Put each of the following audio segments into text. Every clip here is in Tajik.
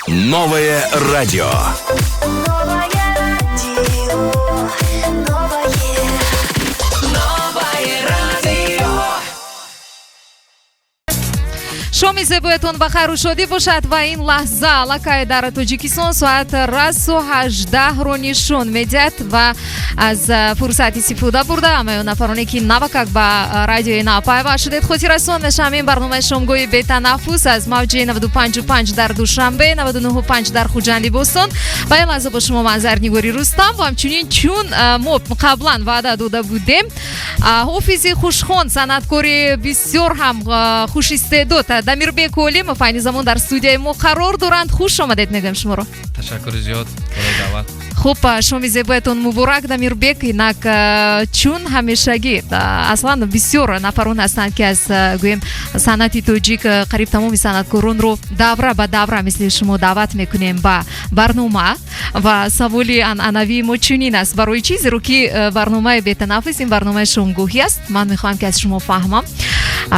Новое радио. Новое радио, новое, новое радио. Шоми зебоятон ба хайру шодӣ бошад. Ва ин лаҳза аллакай дар Тоҷикистон соат расу 18-ро нишон медиҳад ва аз фурсат истифода бурда, ҳамаи он нафароне, ки навакак ба радиои Нав пайваст шудед, хотиррасон мешавам: ин барномаи шомгоҳи бетанаффус аз мавҷи 95,5 дар Душанбе, 99,5 дар Хуҷанди Бостон. Ва ин лаҳза бо шумо ман, Зарнигори Рустам. Ва ҳамчунин, чун мо қаблан ваъда дода будем, ҳофизи хушхон, санъаткори бисёр ҳам хушистеъдод Дамирбек Олимов айни замон дар студияи мо қарор доранд. Хуш омадед мегӯям шуморо. Ташаккури зиёд барои даъват. Хуб, шоми зебоятон муборак, Дамирбек. Инак, чун ҳамешагӣ, аслан бисёр нафарон ҳастанд, ки аз, гӯем, санъати тоҷик қариб тамоми санъаткоронро давра ба давра мисли шумо даъват мекунем ба барнома. Ва саволи анъанавии мо чунин аст. Барои чӣ? Зеро ки барномаи бетанаффус ин барномаи шомгоҳӣ аст. Ман мехоҳам, ки аз шумо фаҳмам,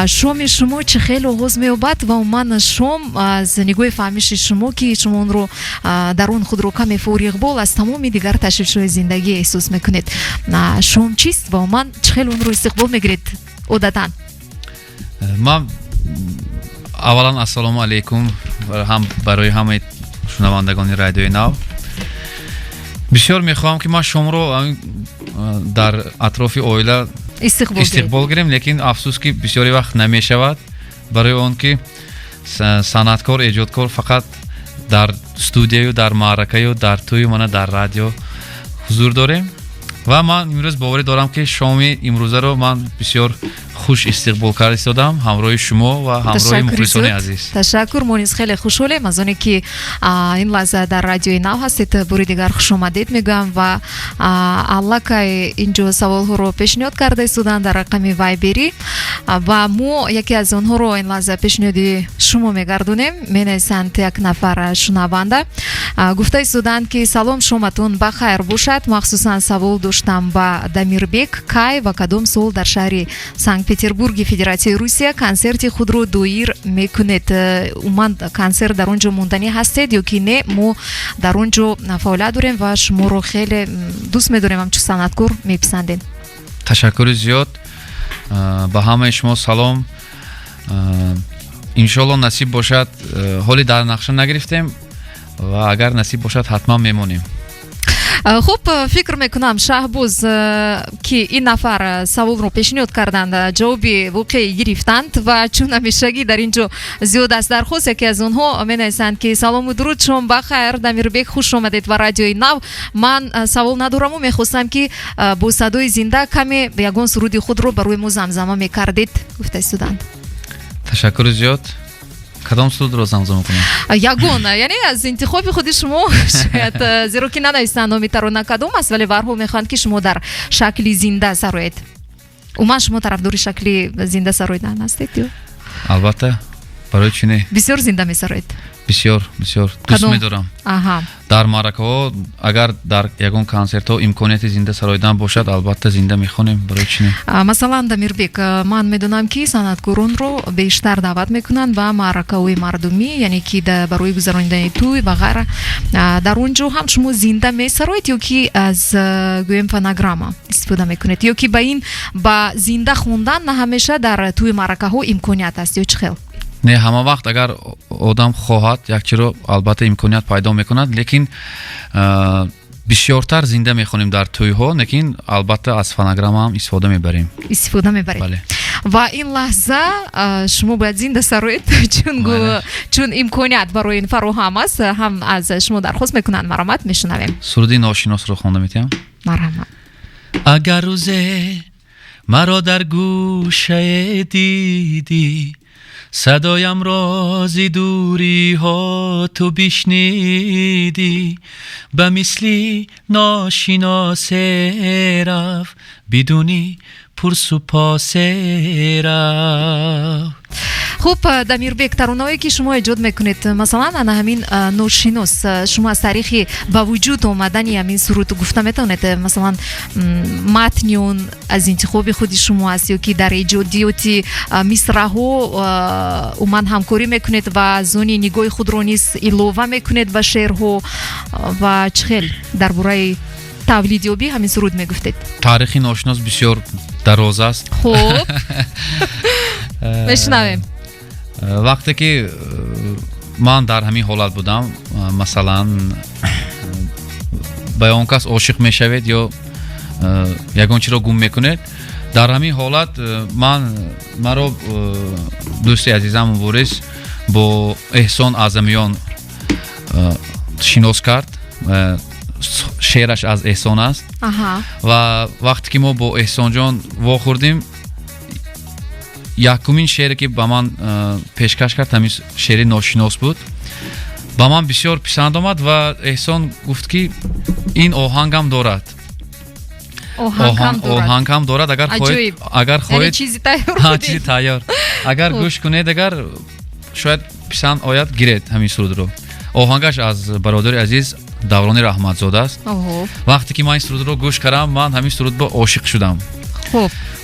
шоми шумо чӣ хел оғоз меёбад ва умуман шом аз нигоҳи фаҳмиши шумо, ки шумо онро дар он худро каме фориғбол аз тамоми дигар ташвишҳои зиндагӣ эҳсос мекунед, шом чист ва умуман чӣ хел онро истиқбол мегиред одатан? Ман аввалан ассалому алайкум ҳам барои ҳамаи шунавандагони Радиои Нав. Бисёр мехоҳам, ки ман шомро дар атрофи оила истиқбол гирем, лекин афсӯс, ки бисёри вақт намешавад, барои он ки санъаткор, эҷодкор фақат дар студияю дар маъракаю дар тӯю мана дар радио ҳузур дорем. Ва ман имрӯз боварӣ дорам, ки шоми имрӯзаро ман бисёр хуш истиқбол карда истодам ҳамроҳи шумо ва ҳамроҳи мухлисони азиз. Ташаккур. Мо низ хеле хушҳолем аз оне, ки ин лаҳза дар Радиои Нав ҳастед. Бори дигар хушомадед мегӯям. Ва аллакай инҷо саволҳоро пешниҳод карда истоданд дар рақами Вайберӣ ва мо яке аз онҳоро ин лаҳза пешниҳоди шумо мегардонем. Менависанд як нафар шунаванда, гуфта истоданд, ки салом, шоматон ба хайр бошад. Махсусан савол доштам ба Дамирбек: кай ва кадом сол дар шаҳри Санкт Петербурги Федератсияи Русия консерти худро доир мекунед? Умуман, консерт дар он ҷо монданӣ ҳастед ё ки не? Мо дар он ҷо фаъолият дорем ва шуморо хеле дӯст медорем, ҳамчун санъаткор меписандем. Ташаккури зиёд, ба ҳамаи шумо салом. Иншоалло, насиб бошад, ҳоле дар нақша нагирифтем ва агар насиб бошад, ҳатман мемонем. Хуб, фикр мекунам, Шаҳбоз, ки ин нафар саволро пешниҳод карданд, ҷавоби воқеӣ гирифтанд. Ва чун ҳамешагӣ дар ин ҷо зиёд аст дархост, яке аз онҳо менависанд, ки салому дуруд, шом ба хайр, Дамирбек, хуш омадед ба Радиои Нав. Ман савол надораму мехостам, ки бо садои зинда каме ягон суруди худро барои мо замзама мекардед, гуфта истоданд. Ташаккури зиёд. Кадом сурудро замзама кунем? Ягон, яъне аз интихоби худи шумо шояд, зеро ки нанависанд номи тарона кадом аст, вале барҳол мехоҳанд, ки шумо дар шакли зинда сароед. Умуман, шумо тарафдори шакли зинда сароидан ҳастед ё? Албатта, барои чӣ не? Бисёр зинда месароед? Бисёр, бисёр дӯст медорам. Дар маъракаҳо, агар дар ягон консертҳо имконияти зинда сароидан бошад, албатта, зинда мехонем, барои чӣ не? Масалан, Дамирбек, ман медонам, ки санъаткоронро бештар даъват мекунанд ба маъракаҳои мардумӣ, яъне ки барои гузаронидани тӯй ва ғайра. Дар он ҷо ҳам шумо зинда месароед ё ки аз, гӯем, фонограмма истифода мекунед, ё ки ба ин ба зинда хондан на ҳамеша дар тӯи маъракаҳо имконият аст ё чӣ хел? Не, ҳама вақт агар одам хоҳад як чиро, албатта, имконият пайдо мекунад, лекин бисёртар зинда мехонем дар тӯйҳо, лекин албатта аз фонограмма ҳам истифода мебарем. Истифода мебаред. Бале. Ва ин лаҳза шумо бояд зинда сароед, чун имконият барои ин фароҳам аст. Ҳам аз шумо дархост мекунанд, марҳамат, мешунавем. Суруди ношиносро хонда метиҳам. Марҳамат. Агар рӯзе маро дар гӯшае дидӣ, садоямро зи дуриҳо ту бишнидӣ, ба мисли ношиносе рафт бидуни Пурсупосе рафт. Хуб, Дамирбек, таронаҳое ки шумо эҷод мекунед, масалан, ана ҳамин «Ношинос», шумо аз таърихи ба вуҷуд омадани ҳамин суруд гуфта метавонед? Масалан, матни он аз интихоби худи шумо аст ё ки дар эҷодиёти мисраҳо умуман ҳамкорӣ мекунед ва аз они нигоҳи худро низ илова мекунед ба шеърҳо, ва чӣ хел дар бораи тавлидёбӣ ҳамин суруд мегуфтед? Таърихи «Ношинос» бисёр дароз аст. Хуб, мешунавем. Вақте ки ман дар ҳамин ҳолат будам, масалан, ба он кас ошиқ мешавед ё ягон чиро гум мекунед, дар ҳамин ҳолат ман маро дӯсти азизам Муборис бо Эҳсон Аъзамиён шинос кард. Шеъраш аз Эҳсон аст. Ва вақте ки мо бо Эҳсонҷон вохӯрдем, якумин шеъре ки ба ман пешкаш кард, ҳамин шеъри «Ношинос» буд. Ба ман бисёр писанд омад ва Эҳсон гуфт, ки ин оҳангам дорад. Оҳангам дорад, агар хоҳед, агар хоҳед, чизи тайёр. Чизи тайёр, агар гӯш кунед, агар шояд писанд ояд, гиред ҳамин сурудро. Оҳангаш аз бародари азиз Даврони Раҳматзода аст. Вақте ки ман ин сурудро гӯш кардам, ман ҳамин суруд бо ошиқ шудам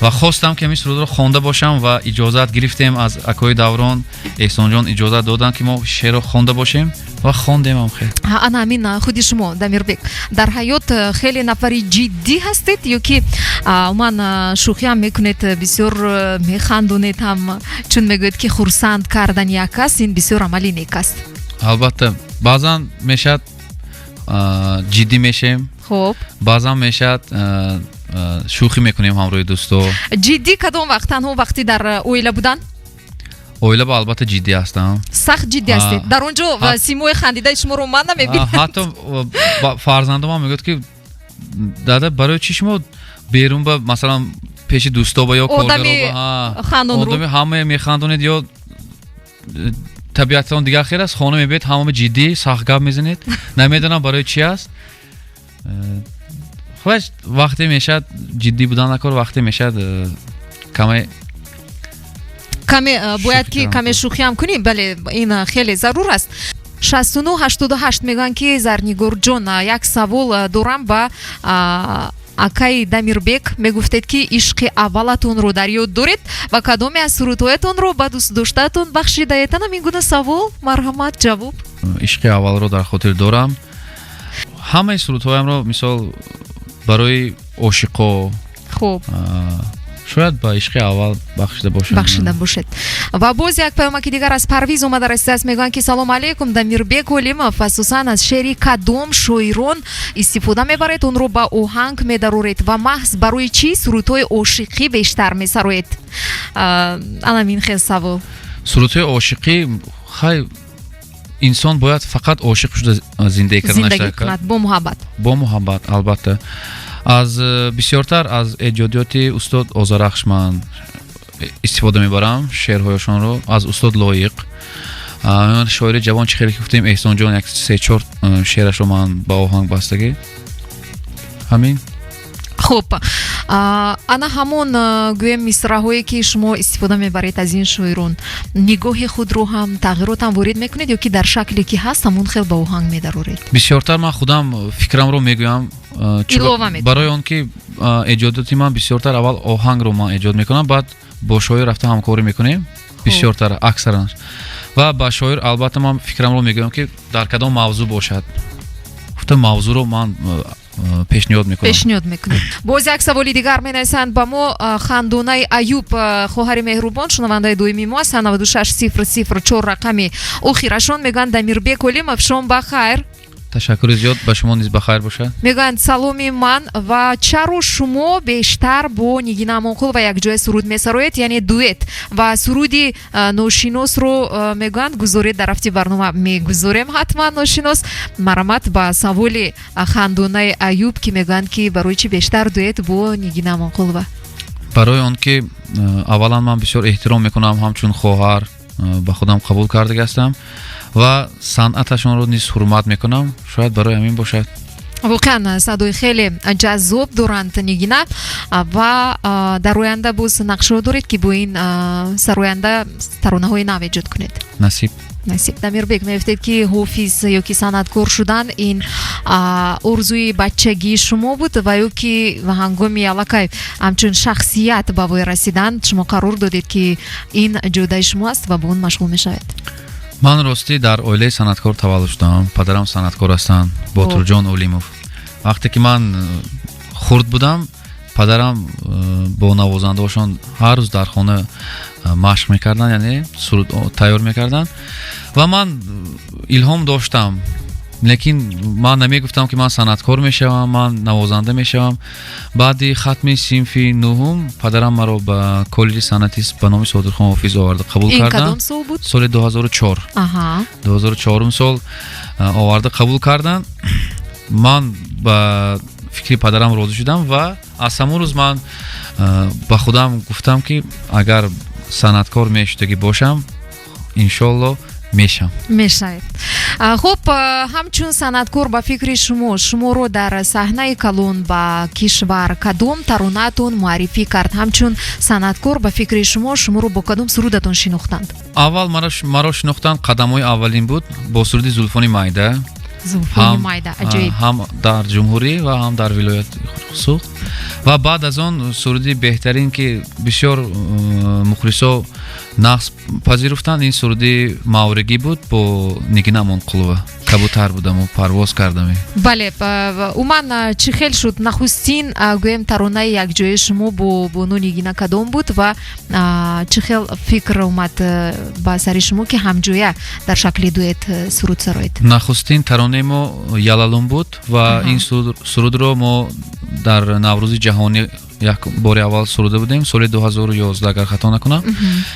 ва хостам, ки ҳамин сурудро хонда бошам, ва иҷозат гирифтем аз акои Даврон. Эҳсонҷон иҷозат доданд, ки мо шеърро хонда бошем, ва хондемам хел. Ана ҳамин, худи шумо, Дамирбек, дар ҳаёт хеле нафари ҷиддӣ ҳастед ё ки умуман шӯхиам мекунед, бисёр механдонед ҳам, чун мегӯед, ки хурсанд кардани як кас ин бисёр амали нек аст? Албатта, баъзан мешавад, ҷиддӣ мешем, баъзан мешавад, шӯхӣ мекунем ҳамроҳи дӯсто. Ҷиддӣ кадом вақт? Танҳо вақти дар оила будан? Оила ба албатта ҷиддӣ ҳастам. Сахт ҷиддӣ ҳастед дар он ҷо, симои хандидаи шуморо ман намебинам. Ҳатто фарзандомам мегӯяд, ки дада, барои чӣ шумо берун ба, масалан, пеши дӯсто ба ё коргаро ҳамае механдонед ё табиатон дигар хел аст, хона мебиед, ҳамаи ҷиддӣ, сахт гап мезанед? Намедонам, барои чӣ аст. Худаш вақте мешавад, ҷиддӣ будан накор, вақте мешавад, каме Каме бояд ки каме шӯхиам кунем. Бале, ин хеле зарур аст. 6988 мегӯянд, ки Зарнигорҷон, як савол дорам ба акаи Дамирбек. Мегуфтед, ки ишқи аввалатонро дар ёд доред ва кадоме аз сурудҳоятонро ба дӯстдоштаатон бахшидаед? Ана ин гуна савол, марҳамат, ҷавоб. Ишқи аввалро дар хотир дорам. Ҳамаи сурудҳоямро, мисол, барои ошиқо, шояд ба ишқи аввал бахшида бошам. Бахшида бошед. Ва боз як паёмаки дигар аз Парвиз омада расидааст. Мегӯянд, ки салом алейкум, Дамирбек Олимов, асосан аз шеъри кадом шоирон истифода мебаред, онро ба оҳанг медароред ва маҳз барои чӣ сурудҳои ошиқӣ бештар месароед? Ана ин хел савол. Сурудҳои ошиқӣ, хай, инсон бояд фақат ошиқ шуда зиндагӣ карданаш, кунад бо муҳаббат. Бо муҳаббат, албатта. Аз бисёртар аз эҷодиёти устод Озарахш ман истифода мебарам, шеърҳояшонро, аз устод Лоиқ, шоири ҷавон, чӣ хеле ки гуфтем, Эҳсонҷон, як се-чор шеърашро ман ба оҳанг бастагӣ, ҳамин. Хуб, ана ҳамон, гӯем, мисраҳое ки шумо истифода мебаред аз ин шоирон, нигоҳи худро ҳам, тағйирот ҳам ворид мекунед ё ки дар шакле ки ҳаст, ҳамон хел ба оҳанг медароред? Бисёртар ман худам фикрамро мегӯям, барои он ки эҷодоти ман бисёртар аввал оҳангро ман эҷод мекунам, баъд бо шоир рафта ҳамкорӣ мекунем бисёртар, аксаран. Ва ба шоир, албатта, ман фикрамро мегӯям, ки дар кадом мавзӯъ бошад, гуфта мавзӯъро ман пешниҳод мекунам. Пешниҳод мекунед. Боз як саволи дигар менависанд ба мо. Хандонаи Аюб, хоҳари меҳрубон, шунавандаи доимии мо аст, 96004 рақами охирашон. Мегӯянд: Дамирбек Олимов, шом ба хайр. Ташаккури зиёд, ба шумо низ ба хайр бошад. Мегӯянд: саломи ман, ва чаро шумо бештар бо Нигина Амонқулова якҷоя суруд месароед, яъне дуэт, ва суруди «Ношиносро», мегӯянд, гузоред. Дар рафти барнома мегузорем ҳатман «Ношинос». Марҳамат ба саволи Хандонаи Аюб, ки мегӯянд, ки барои чӣ бештар дуэт бо Нигина Амонқулова? Барои он ки аввалан ман бисёр эҳтиром мекунам, ҳамчун хоҳар ба худам қабул кардаги ҳастам ва санъаташонро низ ҳурмат мекунам. Шояд барои ҳамин бошад. Воқеан, садои хеле ҷаззоб доранд Нигина. Ва дар оянда боз нақшаҳо доред, ки бо ин сароянда таронаҳои нав эҷод кунед? Насиб. Насиб. Дамирбек, мегуфтед, ки ҳофиз ё ки санъаткор шудан ин орзуи бачагии шумо буд ва ё ки ҳангоми аллакай ҳамчун шахсият ба воя расидан шумо қарор додед, ки ин ҷодаи шумо аст ва бо он машғул мешавед? Ман ростӣ дар оилаи санъаткор таваллуд шудам. Падарам санъаткор ҳастанд, Ботурҷон Олимов. Вақте ки ман хурд будам, падарам бо навозандаҳошон ҳар рӯз дар хона машқ мекарданд, яъне суруд тайёр мекарданд, ва ман илҳом доштам, лекин ман намегуфтам, ки ман санъаткор мешавам, ман навозанда мешавам. Баъди хатми синфи нуҳум падарам маро ба коллеҷи санъати ба номи Содирхон Ҳофиз оварда қабул Ин карданд. кадом сол буд? Соли 2004. 2004 сол оварда қабул карданд. Ман ба фикри падарам розӣ шудам ва аз ҳамон рӯз ман ба худам гуфтам, ки агар санъаткор мешудагӣ бошам, иншоалло мешам. Мешавед. Хуб, ҳамчун санъаткор, ба фикри шумо, шуморо дар саҳнаи калон ба кишвар кадом таронаатон муаррифӣ кард? Ҳамчун санъаткор, ба фикри шумо, шуморо бо кадом сурудатон шинохтанд? Аввал маро шинохтанд, қадамҳои аввалин буд бо суруди «Зулфони майда». «Зулфони майда», аҷоиб. Ҳам дар ҷумҳурӣ ва ҳам дар вилояти Суғд. Ва баъд аз он суруди беҳтарин, ки бисёр мухлисо нағз пазируфтанд, ин суруди «Мавригӣ» буд бо Нигина Амонқулова, «Кабутар будаму парвоз кардаме». Бале, умуман, чӣ хел шуд нахустин, гӯем, таронаи якҷояи шумо бо бону Нигина кадом буд ва чӣ хел фикр омад ба сари шумо, ки ҳамҷоя дар шакли дуэт суруд сароед? Нахустин таронаи мо «Ялалум» буд ва ин сурудро мо дар Наврӯзи ҷаҳонӣ як бори аввал суруда будем соли 2011, агар хато накунам.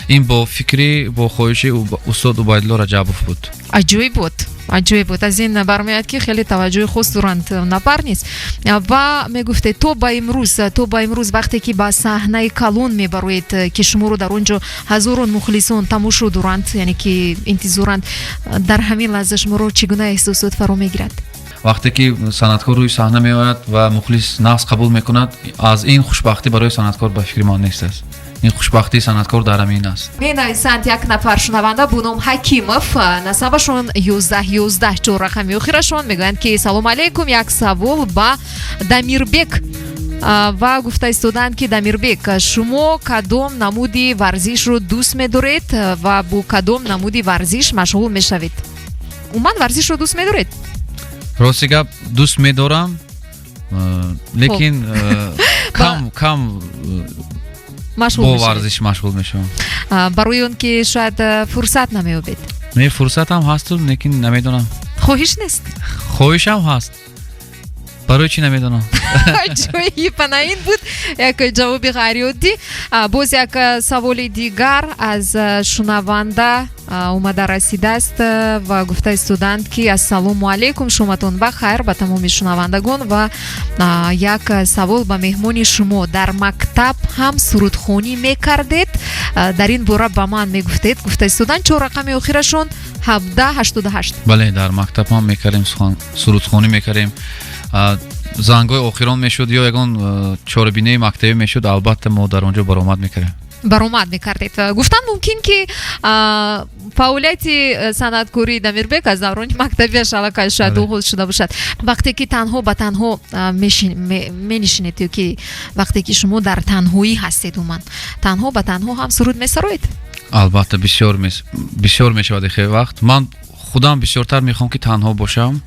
Ин бо фикри, бо хоҳиши устод Убайдулло Раҷабов буд. Аҷоиб буд, аҷоиб буд. Аз ин бармеояд, ки хеле таваҷҷӯҳи хос доранд нафар низ. Ва мегуфтед, то ба имрӯз вақте ки ба саҳнаи калон мебароед, ки шуморо дар он ҷо ҳазорон мухлисон тамошо доранд, яъне ки интизоранд, дар ҳамин лаҳза шуморо чӣ гуна эҳсосот фаро мегирад? Вақте ки санъаткор рӯи саҳна меояд ва мухлис нағз қабул мекунад, аз ин хушбахтӣ барои санъаткор, ба фикри ман, нест аст. Ин хушбахтии санъаткор дар ҳамин аст. Менависанд як нафар шунаванда бо ном Ҳакимов, насабашон 11 11, чор рақами охирашон. Мегӯянд, ки салому алейкум, як савол ба Дамирбек. Ва гуфта истоданд, ки Дамирбек, шумо кадом намуди варзишро дӯст медоред ва бо кадом намуди варзиш машғул мешавед? Умуман, варзишро дӯст медоред? Рости гап, дӯст медорам, лекин кам кам машғул бо мешавед. варзиш машғул мешавам. Барои он ки шояд фурсат намеёбед? Не, фурсатам ҳасту, лекин намедонам. Хоҳиш нест? Хоҳишам ҳаст, барои чӣ намедонам. Ҷои пана ин буд як ҷавоби ғайриоддӣ. Боз як саволи дигар аз шунаванда омада расидааст ва гуфта истоданд, ки ассалому алайкум, шоматон ба хайр ба тамоми шунавандагон ва як савол ба меҳмони шумо: дар мактаб ҳам сурудхонӣ мекардед? Дар ин бора ба ман мегуфтед, гуфта истоданд, чор рақами охирашон 1788. Бале, дар мактаб ҳам мекардем, сурудхонӣ мекардем. Зангҳои охирон мешуд ё ягон чорабинаи мактабӣ мешуд, албатта мо дар он ҷо баромад мекардем. Баромад мекардед. Гуфтан мумкин, ки фаъолияти санъаткории Дамирбек аз даврони мактабиаш аллакай шояд оғоз шуда бошад. Вақте ки танҳо ба танҳо менишинед ё ки вақте ки шумо дар танҳоӣ ҳастед, умуман танҳо ба танҳо ҳам суруд месароед? Албатта, бисёр мешавад хеле вақт. Ман худам бисёртар мехоҳам, ки танҳо бошам,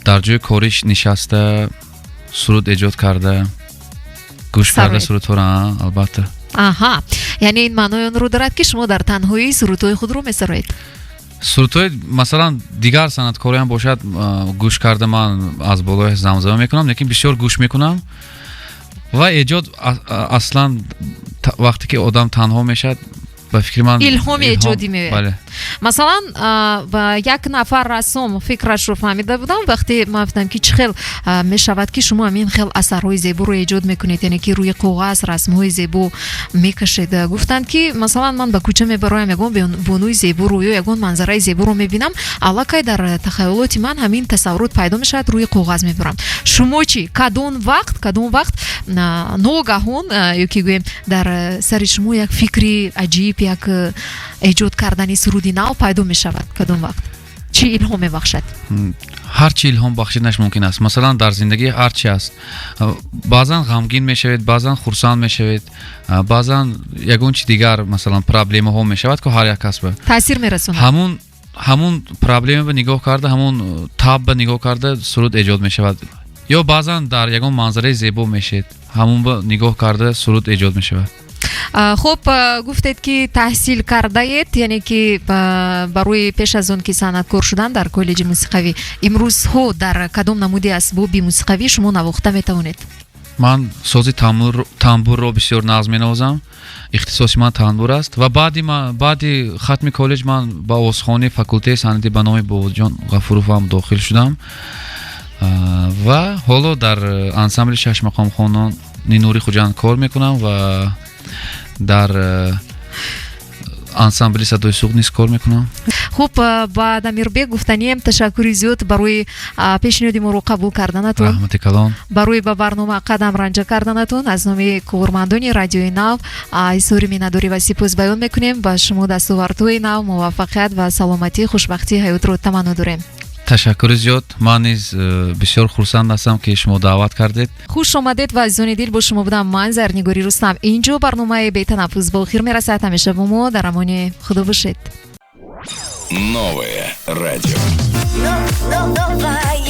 дар ҷои кориш нишаста, суруд эҷод карда, гӯш карда Сароед. сурудҳоро, албатта. Аҳа, яъне ин маънои онро дорад, ки шумо дар танҳоӣ сурудҳои худро месароед? Сурудҳои, масалан, дигар санъаткориам бошад, гӯш карда, ман аз болои замзама мекунам, лекин бисёр гӯш мекунам ва эҷод аслан вақте ки одам танҳо мешавад, Ба фикри ман, илҳоми эҷодӣ меояд. Бале. Масалан, ба як нафар рассом фикрашро фаҳмида будам, вақте ман гуфтам, ки чӣ хел мешавад, ки шумо ҳамин хел асарҳои зеборо эҷод мекунед, яъне ки рӯи коғаз расмҳои зебо мекашед, гуфтанд, ки масалан ман ба кӯча мебароям, ягон бонуи зеборо ё ягон манзараи зеборо мебинам, аллакай дар тахайюлоти ман ҳамин тасаввурот пайдо мешавад, рӯи коғаз мебарам. Шумо чӣ, кадом вақт ногаҳон ё ки гӯем, дар сари шумо як фикри аҷиб, як эҷод кардани суруди нав пайдо мешавад? Кадом вақт чӣ илҳом мебахшад? Ҳар чи илҳом бахшиданаш мумкин аст. Масалан, дар зиндагӣ ҳар чи аст, баъзан ғамгин мешавед, баъзан хурсанд мешавед, баъзан ягон чи дигар, масалан, проблемаҳо мешавад, ки ҳар як кас ба таъсир мерасонад. Ҳамун проблема ба нигоҳ карда, ҳамун таб ба нигоҳ карда суруд эҷод мешавад. Ё баъзан дар ягон манзараи зебо мешед, ҳамун ба нигоҳ карда суруд эҷод мешавад. Хуб, гуфтед, ки таҳсил кардаед, яъне ки барои пеш аз он ки санъаткор шудан дар коллеҷи мусиқавӣ. Имрӯзҳо дар кадом намуди асбоби мусиқавӣ шумо навохта метавонед? Ман сози тамбурро бисёр нағз менавозам. Ихтисоси ман танбур аст ва баъди хатми коллеҷ ман ба овозхонии факултети санъатӣ ба номи Бобоҷон Ғафуров ҳам дохил шудам ва ҳоло дар ансамбли шашмақомхонони Нури Хуҷанд кор мекунам ва дар ансамбли Садои Суғд низ кор мекунам. Хуб, ба Дамирбек гуфтанием: ташаккури зиёд барои пешниҳоди моро қабул карданатон. Раҳмати калон. Барои ба барнома қадам ранҷа карданатон. Аз номи кормандони Радиои Нав изҳори миннатдорӣ ва сипос баён мекунем. Ба шумо дастовардҳои нав, муваффақият ва саломатӣ, хушбахтии ҳаётро таманно дорем. Ташаккури зиёд. Ман низ бисёр хурсанд ҳастам, ки шумо даъват кардед. Хуш омадед. Ва азизони дил, бо шумо будам ман, Зарнигори Рустам. Инҷо барномаи Бетанаффус ба охир мерасад. Ҳамеша бо мо дар амони Худо бошед. Новое радио. Новое